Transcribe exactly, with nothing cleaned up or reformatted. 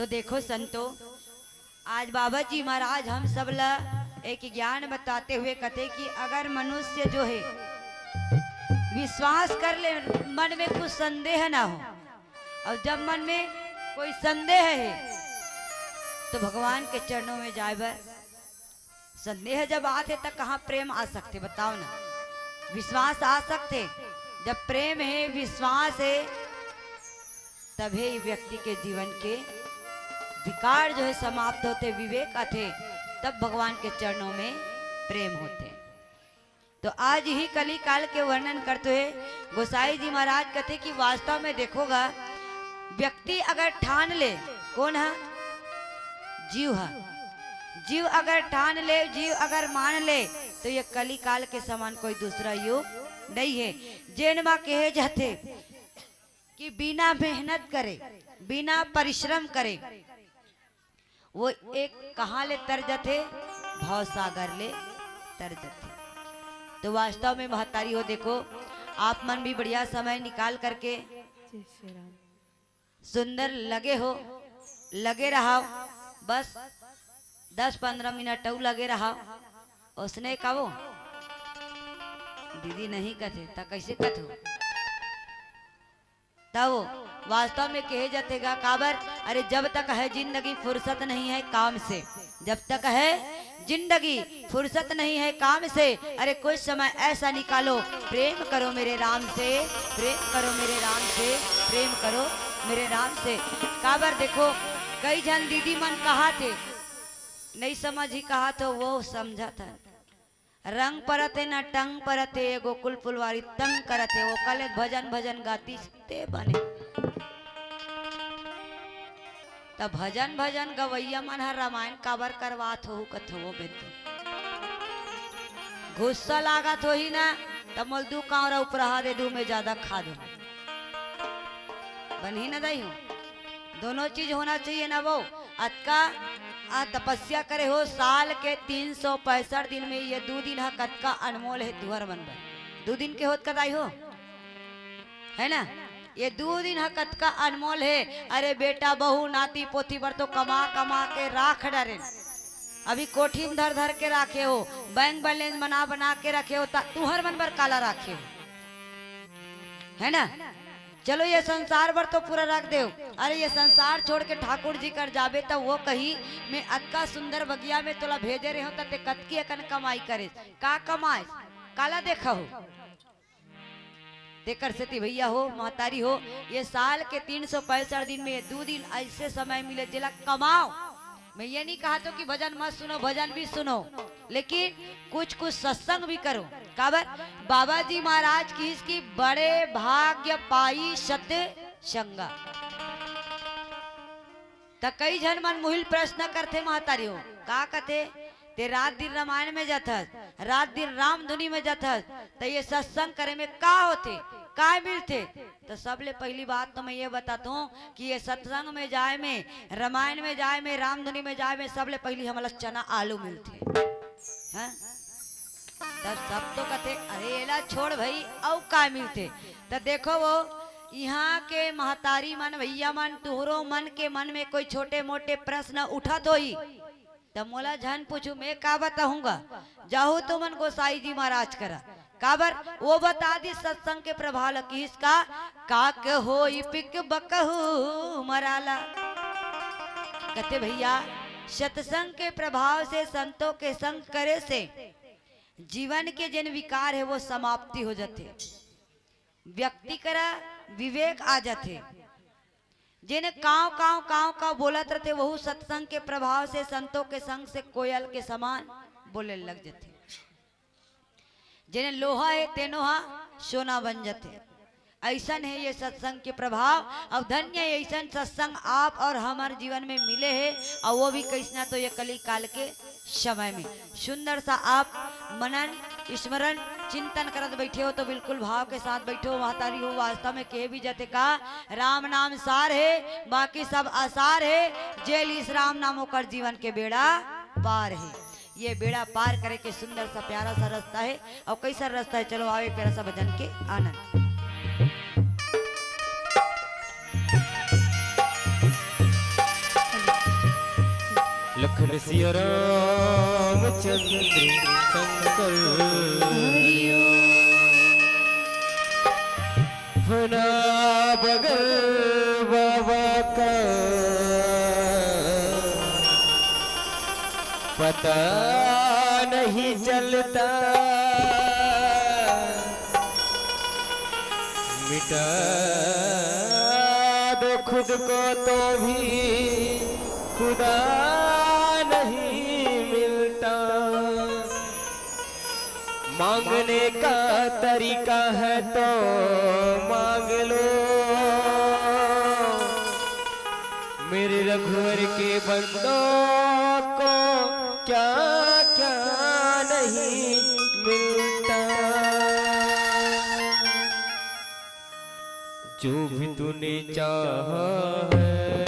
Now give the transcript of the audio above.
देखो संतो, आज बाबा जी महाराज हम सब ला एक ज्ञान बताते हुए कथे कि अगर मनुष्य जो है विश्वास कर ले, मन में कुछ संदेह ना हो, और जब मन में कोई संदेह है तो भगवान के चरणों में जाए बर, संदेह जब आथे त कहाँ प्रेम आ सकथे, बताओ ना, विश्वास आ सकथे? जब प्रेम है, विश्वास है, तभे ये व्यक्ति के जीवन के विकार जो है समाप्त होथे, विवेक आथे, तब भगवान के चरणों में प्रेम होथे। तो आज ही कली काल के वर्णन करते हुए गोसाई जी महाराज कथे कि वास्तव में देखो गा, व्यक्ति अगर ठान ले, कौन है? जीव है। जीव अगर ठान ले, जीव अगर मान ले, तो ये कली काल के समान कोई दूसरा युग नहीं है। जेन मा कहे जाथे कि बिना मेहनत करे, बिना परिश्रम करे, वो एक कहाँ ले तर जथे? भव सागर ले तर जथे। तो वास्तव में महतारी हो, देखो, आप मन भी बढ़िया समय निकाल करके जय श्री राम। सुंदर लगे हो, लगे रहो, बस दस पंद्रह मिनट अउ लगे रहो। उसने कहो दीदी नहीं कथे, त कैसे कथो? तब वास्तव में कहे जाथे गा, काबर? अरे, जब तक है जिंदगी फुर्सत नहीं है काम से, जब तक है जिंदगी फुर्सत नहीं है काम से, अरे, कुछ समय ऐसा निकालो, प्रेम करो मेरे राम से, प्रेम करो मेरे राम से, प्रेम करो मेरे राम से। काबर? देखो, कई झन दीदी मन कहाथे, नहीं समझ ही कहाथे, वो समझत है। रंग परत हे न टंग परत हे, ये गोकुल फुलवारी तंग करत हे। वो कले भजन भजन गातिस ते बने। त भजन भजन गवैया मन ह रामायण काबर करवात होहू कथो वो बेटी। गुस्सा लागत होही ना, त मोल दू कांवरा उपराहा दे दू में ज्यादा खा दो। बनही ना दाई हो, दोनों चीज होना चाहिए ना वो। अतका आ तपस्या करे हो, साल के तीन सौ पैंसठ दिन में ये दू दिन ह कतका अनमोल हे तुहर मन बर। दू दिन के होत कदाई हो, है ना? ये दू दिन ह कतका अनमोल हे। अरे बेटा, बहू, नाती, पोती बर तो कमा, कमा के राख डरे। अभी कोठी में धर, धर के राखे हो, बैंक बैलेंस बना, बना के रखे हो, त तुहर मन बर काला राखे हो, है ना? चलो, ये संसार बर तो पूरा रख देव। अरे, ये संसार छोड़ के ठाकुर जी कर जाबे, त वो कही, "मैं अतका सुंदर बगिया में तोला भेजे रहे हो, त ते कतकी अकन कमाई करे, का कमाए, काला देखा हो?" तेकर सेती भैया हो, महतारी हो, ये साल के तीन सौ पैंसठ दिन में ये दू दिन ऐसे समय मिले, जेला कमाओ। मैं ये नहीं कहा तो कि भजन मत सुनो, भजन भी सुनो, लेकिन कुछ कुछ सत्संग भी करो। काबर? बाबा जी महाराज किहिस कि बड़े भाग्य पाई सत संगा। त कई झन मन मुहिल प्रश्न करथे महतारी हो, का कथे, "ते रात दिन रामायण में जाथस, रात दिन रामधुनी में जाथस, त ये सत्संग करे में का होथे, का मिलथे?" त सबले पहली बात तो मैं ये बताता हूँ कि ये सत्संग में जाए में, रामायण में जाए में, रामधुनी में जाए में सबले पहली हमला चना आलू मिलथे। हाँ? तब सब तो कथे, "अरे एला छोड़ भई, अउ का मिलथे?" त देखो वो, यहाँ के महतारी मन, भैया मन, तुहरो मन के मन में कोई छोटे मोटे प्रश्न उठत होही, त मोला झन पूछू, मैं का बताहूँगा? जाहू तुमन गोसाई जी महाराज करा। काबर? वो बता दी सत्संग के प्रभाव ल किहिस का, "काक होई पिक बकहू मराला।" कथे भैया, सत्संग के प्रभाव से, संतों के संग करे से जीवन के जेन विकार हे वो समाप्ति हो जाथे, व्यक्ति करा विवेक आ जाथे। जेने कांव कांव कांव कांव बोलत रथे, वहू सत्संग के प्रभाव से, संतों के संग से कोयल के समान बोले लग जथे। जेने लोहा हे तेनो हा सोना बन जथे। ऐसन हे ये सत्संग के प्रभाव। अब धन्य हे ऐसन सत्संग आप और हमर जीवन में मिले हे, और वो भी कैसना, तो ये कली काल के समय में। सुंदर सा आप मनन, स्मरण, चिंतन करत बैठे हो तो बिल्कुल भाव के साथ बैठो। महतारी हो, वास्तव में कहे भी जाथे का, "राम नाम सार हे, बाकी सब आसार हे, जे लिस राम नाम ओकर जीवन के बेड़ा पार हे।" ये बेड़ा पार करे के सुंदर सा प्यारा सा रास्ता हे। और कैसा रास्ता हे, चलो आओ एक प्यारा सा भजन के आनंद। लखन सिया रामचंद्र शंकर हरिओम। फना बगर बाबा का पता नहीं चलता, मिटा दो खुद को तो भी खुदा नहीं मिलता। मांगने का तरीका है तो मांग लो, मेरे रघुवर के बंदों को क्या क्या नहीं मिलता। जो भी तूने चाहा है